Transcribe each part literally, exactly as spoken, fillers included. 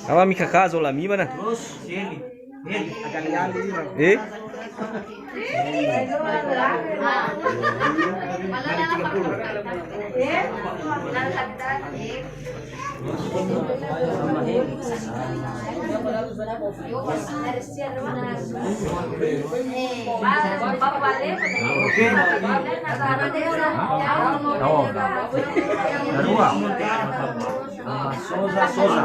Awa mikaka zolami mana? Terus, sini. Eh? Soza, soza.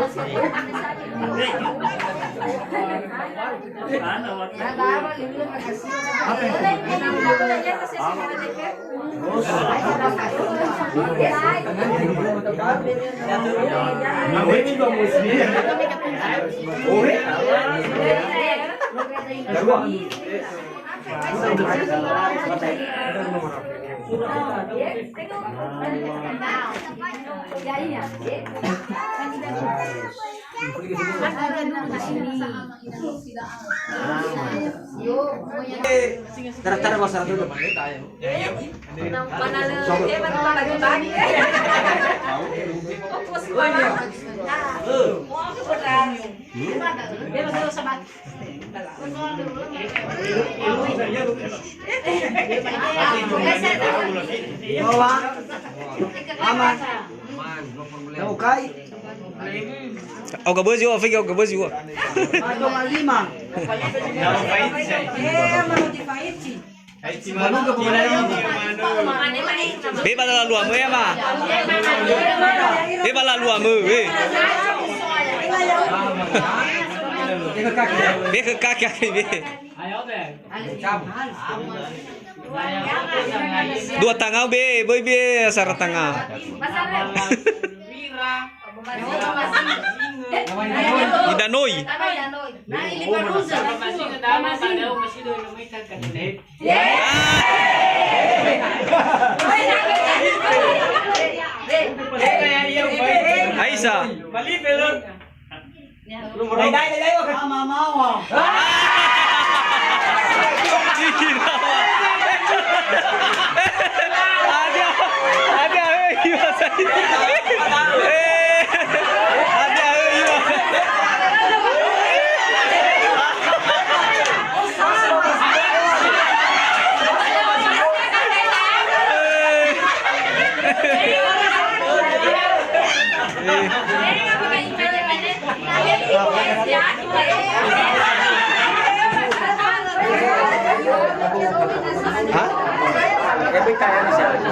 Tara-tara bahasa dulu. Bawa. Aman. Tahu kai? Au gabözi wa, fege au gabözi wa. Ayo malima. Eh, mau difaiti. Be ba lalu amö ya, ma. Be ba lalu amö, eh. Be ke kaki, be. Dua tanga be, böi be sara tanga. Idanoi. Aisa. Ha?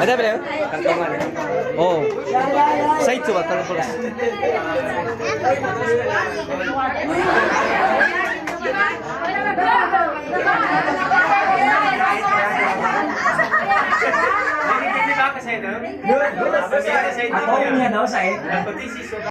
Ada berapa? Oh. Saya coba kalau terus. Atau punya dosa ya?